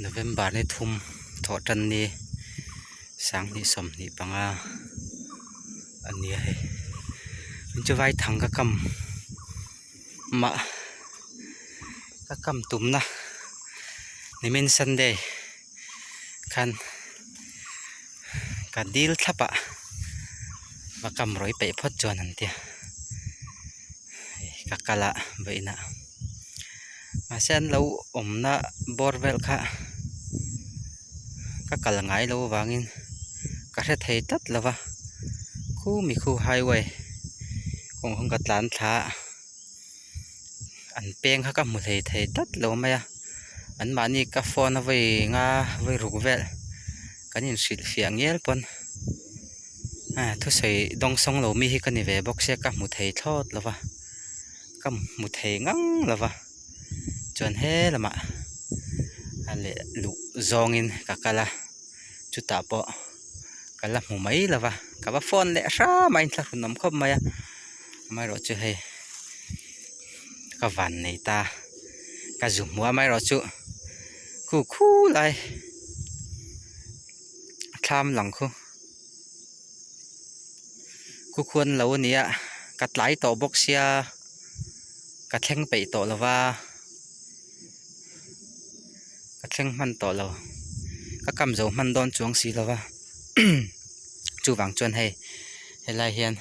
November ni thum thawh tan ni sanghnih sawmhnih panga a ni a hei chu vaithang ka kam mah ka kam tumna nimin sunday khan ka dil thlap ah va kam rawih peih phawt chuan an tia ka kal a vawiin ah mahse an lo awmna bawr vel kha ka kal ngai loh avangin ka hre thei tlat lo va khumi khu highway kawng khan ka tlan thla a an peng kha ka hmu hlei thei tlat lo mai a anmahni ka phone a vawi nga vawi ruk vel kan inhrilh fiah ngial pawn thusawi dawng sawng lo mi hi ka ni ve bawk sia ka hmu thei thlawt lo va ka hmu thei ngang lo va chuan he lamah a leh luh zawngin ka kal a chutah pawh ka la hmu mai lo va ka va phone leh hram a inthlahrun awm khawp mai a amaherawhchu hei ka van nei ta ka zu hmu a amaherawhchu khu khu lai thlam lang khu khu khuan lo a ni a ka tlai tawh bawk sia ka thleng peih tawh lo va ka thleng hman tawh lo ka kam zo hman dawn chuang si lo va chuvang chuan hei helai hian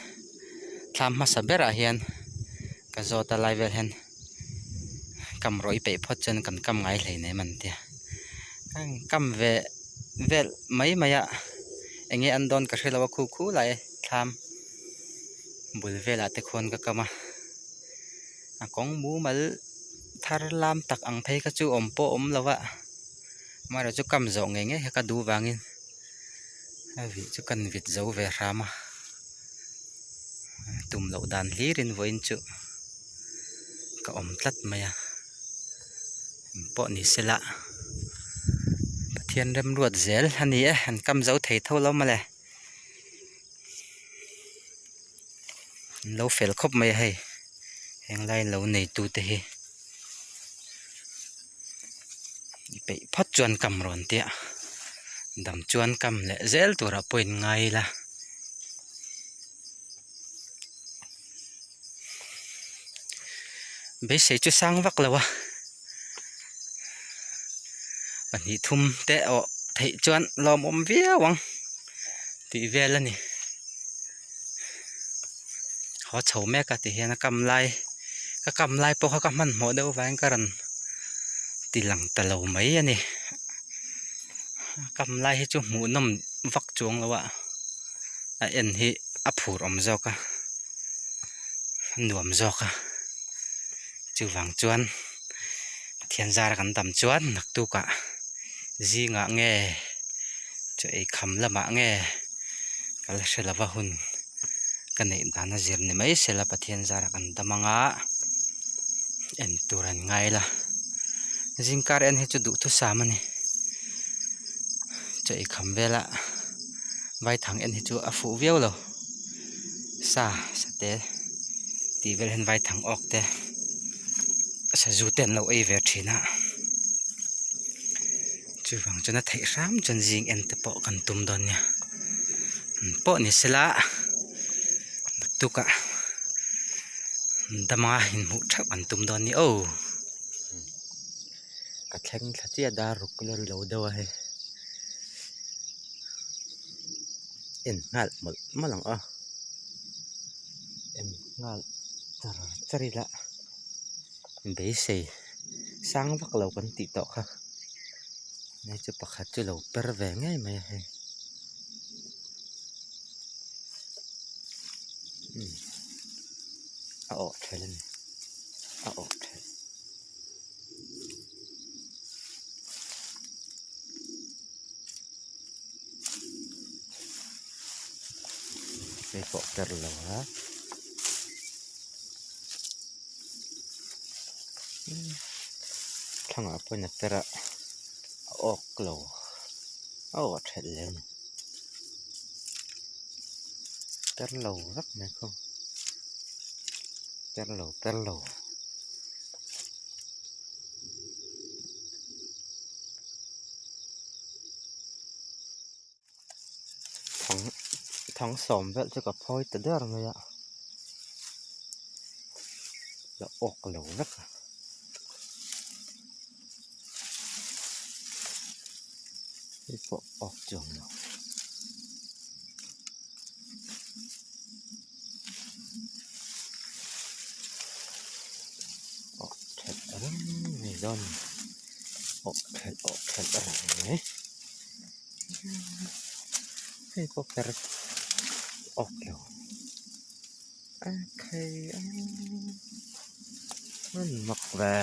thlam hmasa berah hian ka zawt a lai vel hian kam rawih peih phawt chuan kan kam ngai hleinem an tia kam ve vel mai mai a eng nge an dawn ka hrelo a khu khu lai thlam bul velah te khuan ka kam a a kawng mumal thar lam tak ang phei kha chu awm pawh a awm lo a amaherawhchu kam zawh ngei ngei kha ka duh vangin a vih chu kan vit zo ve hram a tum loh dan hlirin vawiin chu ka awm tlat mai a engpawh ni se la Pathian remruat zel a ni e an kam zo thei tho lo mawle an lo fel khawp mai a hei heng lai lo nei tu te hi i peih phawt chuan kam rawn tia dam chuan kam leh zel turah pawh in ngai ila. Beisei chu sang vak lo a pahnih thum te awh theih chuan lawmawm viau ang tih vel a ni haw chho mek a ti hian a kam lai ka kam lai pawh kha ka hmanhmawh deuh avangin ka rawn ti lang ta lo mai a ni a kam lai hi chu hmuhnawm vak chuang lo a a en hi a phur awm zawk a a nuam zawk a chuvang chuan Pathian zara kan dam chuan naktukah zingah nge chaw ei kham lamah nge ka la hre lova hun ka neih dan a zir ni mai sela Pathian zara kan dam anga en tur an ngai la zingkar en hi chu duhthusam a ni chaw ei kham vela vaithang en hi chu a fuh viau lo sa sate tih vel hian vaithang awk te sazu te an lo ei ve thin a chuvang chuan a theih hram chuan zing en te pawh kan tum dawn nia pawh ni sela naktukah dama inhmuh theuh an tum dawn ni aw. Ka thleng thla chiah dar ruk la ri lo deuh a hei en nghal mawlh mawlh ang a en nghal char char ila beisei sang vak lo kan tih tawh kha hei chu pakhat chu lo per ve ngei mai a hei a awh thelh a ni a awh thelh. Hei pawh per lo a thlangah pawhin a per a a awk lo a awh thelh leh a ni per lo vek mai khaw per lo per lo. Thang sawm velh chu ka phawi ta der mai a, la awk lo vek a. Hei pawh awk chuang lo. Awk thelh reng mai dawn a ni. Awk thelh awk thelh reng mai. Hei pawh ker awk lo a khai a an mak ve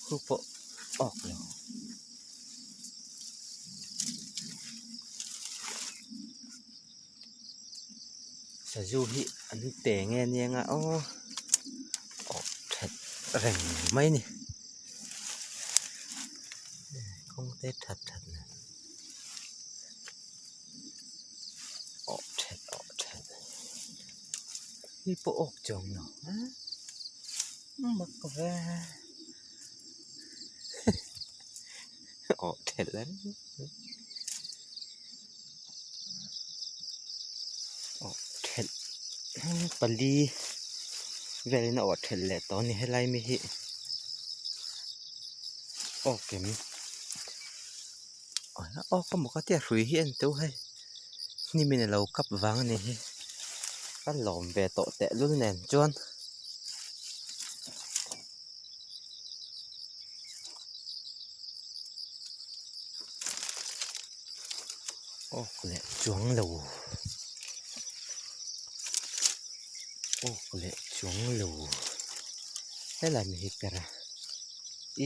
khu pawh awk lo. Sazu hi an te nge nia nga aw awh that reng mai a ni kawng te that that nen awh that awh that hei pawh awk chuang lo a mak ve awh thelh reng. Awh thelh pali velin a awh thelh leh tawh a ni helai mi hi awk em awk emaw ka tia hrui hi a ni teuh hei hnimin a lo kap vang a ni hi ka lawm ve tawh tehlul nen chuan. Awk leh chuang lo awk leh chuang lo helai mi hi per a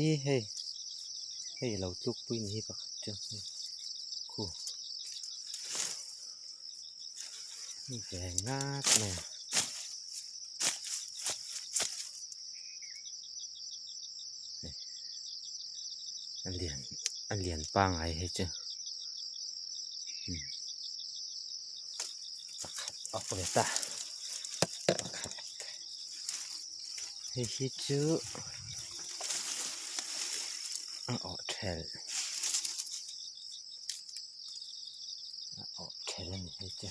ih hei hei alo tluk pui ni hi pakhat chu khu ve ngat mai a. A lian a lian pangai hei chu pakhat a awk ve ta pakhat hei hi chu a awh thelh a awh thelh a ni hei chu.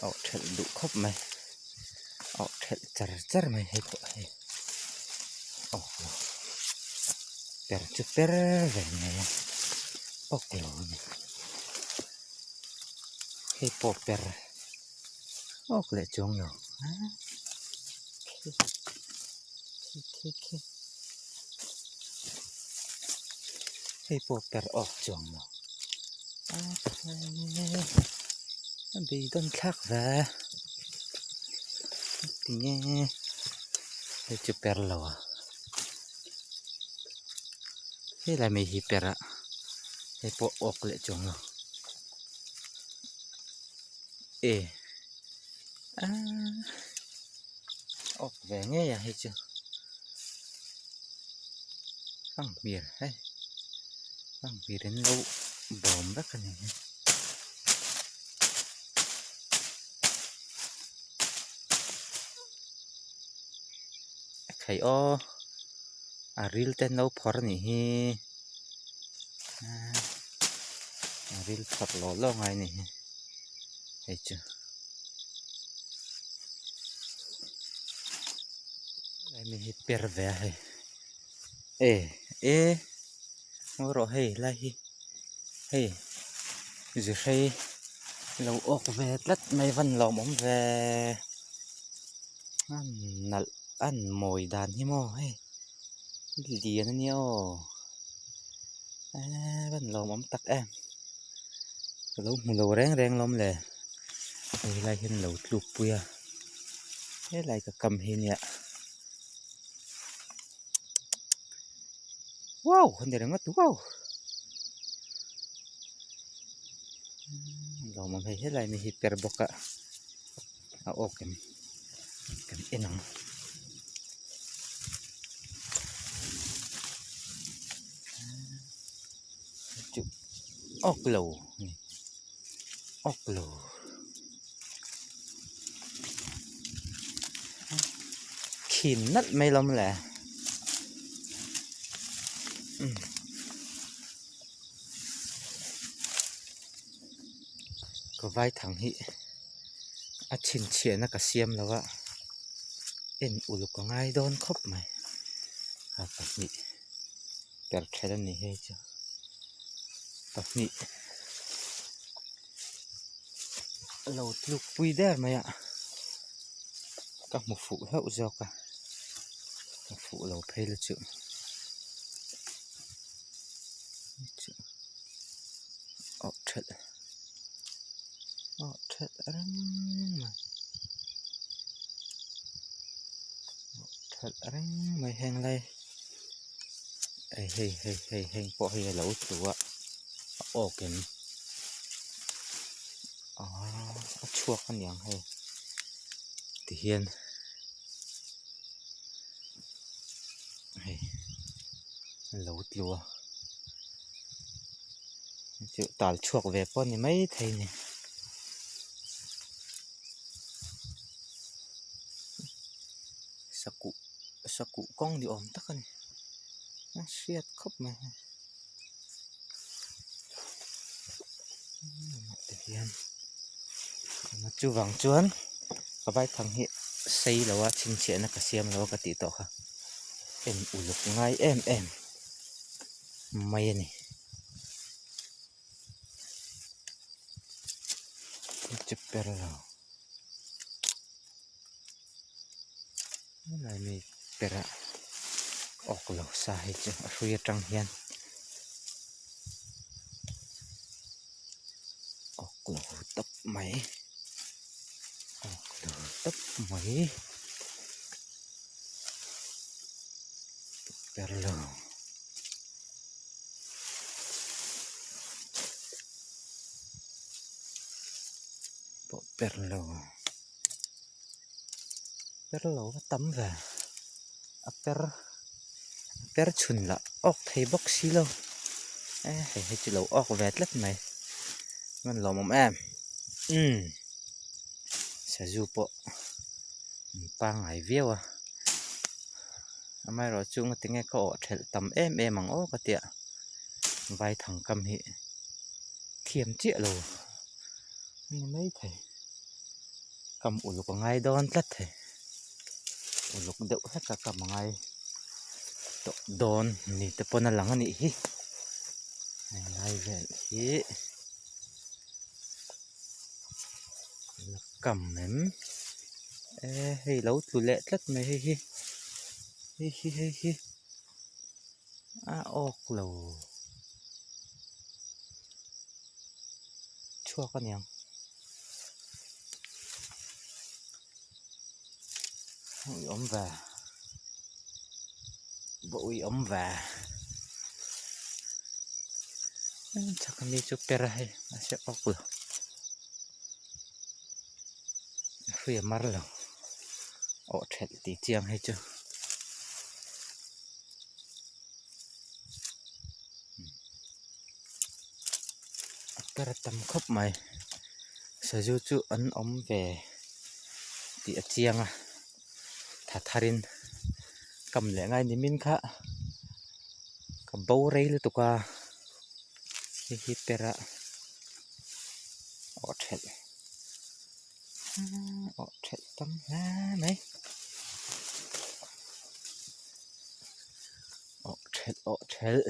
Awh thelh duh khawp mai awh thelh char char mai hei pawh hei awk lo per chu per ve mai a awk lo a ni hei pawh per awk leh chuang lo khi khi khi hei pawh per awk chuang lo. A beidawn thlak ve tinge hei chu per lo a helai mai hi per a hei pawh awk leh chuang lo e aaa awk ve ngei a hei chu fanghmir hei fanghmir in lo bawm vek a ni hi. Khai aw a ril te an lo phawrh a nih hi a ril phawrh lawh lawh ngai a ni hi hei chu. Hemi hi per ve a hei e e ngawi rawh hei lai hi hei zihrei lo awk ve tlat mai van lawmawm ve a nalh a mawi dan hi maw hei lian a nia aw eee van lawmawm tak em ka lo hmu lo reng reng lawm le hei lai hian lo tluk pui a. Helai ka kam hi nia wow a ni ringawt wow lawmawm hei helai mi hi per bawk a a awk em kan en ang. Awk lo a ni awk lo. chhin nalh mai lawm le umm. Ka vaithang hi a chhinchhiahna ka siam lo a en uluk a ngai dawn khawp mai a pahnih per then a ni hei chu pahnih a lo tluk pui der mai a ka hmu fuh hlauh zawk a ka fuh lo phei la chu. Awh thelh awh thelh reng mai awh thelh reng mai heng lai hei hei hei hei heng pawh hi a lo tlu a a awk em aaa a chhuak a niang hei tihian hei a lo tlu a. Chu tal chhuak ve pawh a ni maithei a ni. Sakuh sakuh kawng ni awm tak a ni a hriat khawp mai hei tihian chuvang chuan ka vaithang hi sei lo a chhinchhiahna ka siam lo a ka tih tawh kha en uluk ngai em em. Mai a ni chu per lo helai mi per ah awk lo sa hi chu a hrui atang hian awk lo tawp mai awk lo tawp mai per lo. Pawh per lo per lo a tam ve a per a per chhun lah awk thei bawk si lo e hei hi chu lo awk ve tlat mai a lawmawm em umm sazu pawh an pangngai viau a. Amaherawh chu ngatinge ka awh thelh tam em em ang aw ka tia vaithang kam hi thiam chiah lo a ni maithei kam uluk a ngai dawn tlat thei uluk deuh hlek a kam a ngai tawh dawn ni te pawn a lang a nih hi helai vel hi la kam em e hei lo tlu leh tlat mai hei hi hei hi hei hi a awk lo chhuak a niang ui awm ve ui awm ve chak ami chu per a hei mahse awk lo a hrui a mar lo awh thelh tih chiang hei chu. A per tam khawp mai sazu chu an awm ve tih a chiang a tha tharin kam leh ngai ni min kha ka bo rei lutuk a hei hi per a awh thelh awh thelh tam hle mai awh thelh awh thelh.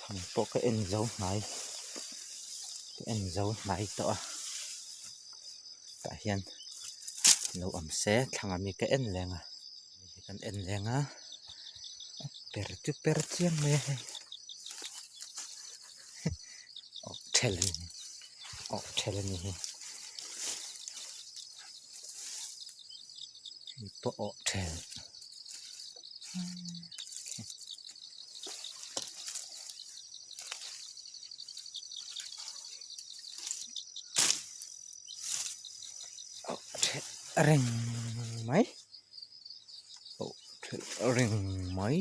Thang pawh ka en zo hnai ka en zo hnai tawh a tah hian lo awm se thlang ami ka en leng a kan en leng a a per chu per chiang mai a hei awh thelh a ni awh thelh a ni hi hei pawh awh thelh. Awh thelh reng mai awh thelh reng mai.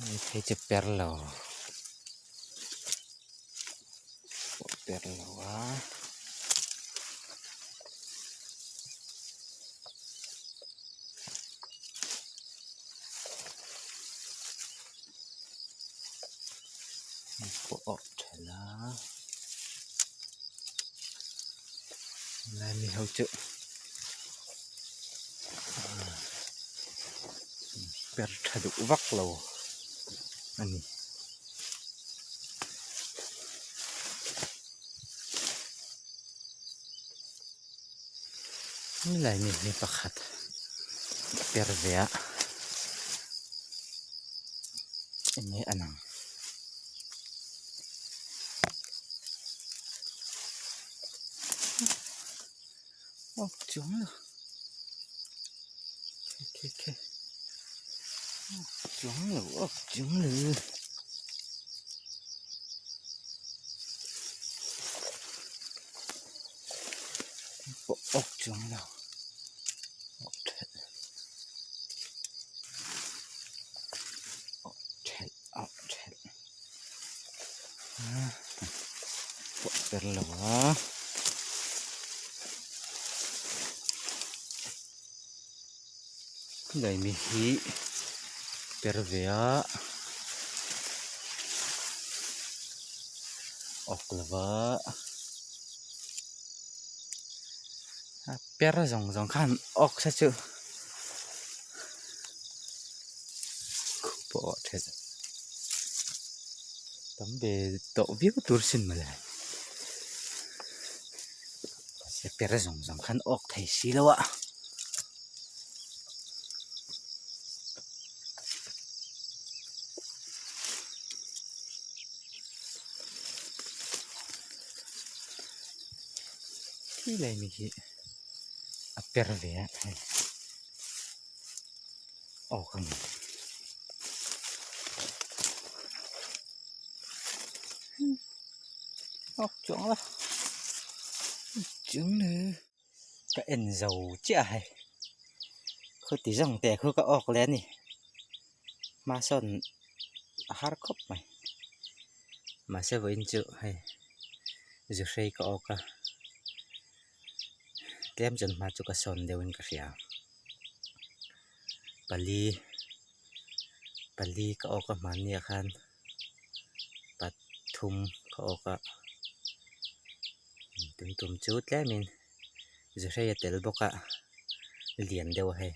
Hei phei chu per lo pawh per lo a. Pawh awh thelh a helai mi ho chu per tha duh vak lo a ni. Helai mi hi pakhat per ve a enge a lang. Aw chuang lo khe khe aw chuang lo aw chuang lo. Pawh awk chuang lo awk thelh awk thelh awk thelh pawh per lo a helai mi hi per ve a awk lo va a per zawng zawng khan awk se chu khuh pawh a awh thelh tam ve tawh viau tur sin mawle se per zawng zawng khan awk thei si lo a. Khi lai mi hi a per ve a hei awk a ni awk chuang la chuang le ka en zo chiah a hei khuti zawng teh khu ka awk leh a ni hma sawn a har khawp mai mahse vawiin chu hei zu hrei ka awk a tlem chuan hma chu ka sawn deuhin ka hria pali pali ka awk a hmanni ah khan pathum ka awk a tum tum chu tlemin zu hrei a tel bawk a lian deuh a hei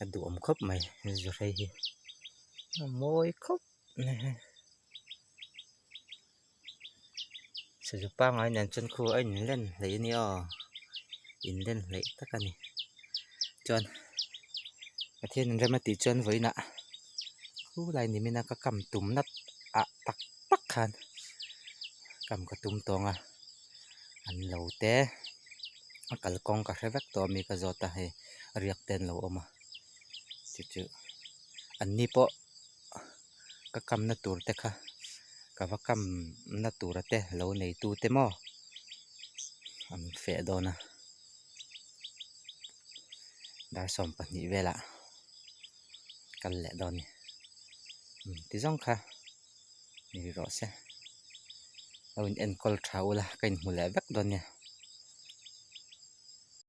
a duhawm khawp mai zu hrei hi a mawi khawp mai hei sazu pangngai nen chuan khu a inlen hleih a nia aw inlen hleih tak a ni chuan Pathian in rem a tih chuan vawiinah khulai nimin a ka kam tum nat ah tak tak khan kam ka tum tawng a an lo te a kalkawng ka hre vek tawh a mi ka zawt a hei riak te an lo awm a chu chu an ni pawh ka kamna tur te kha ka va kamna tura te lo nei tu te maw an feh dawn a dar 12 velah kal leh dawn a ni ti zawng kha ni rawh se lo in enkawl tha ula ka inhmu leh vek dawn nia.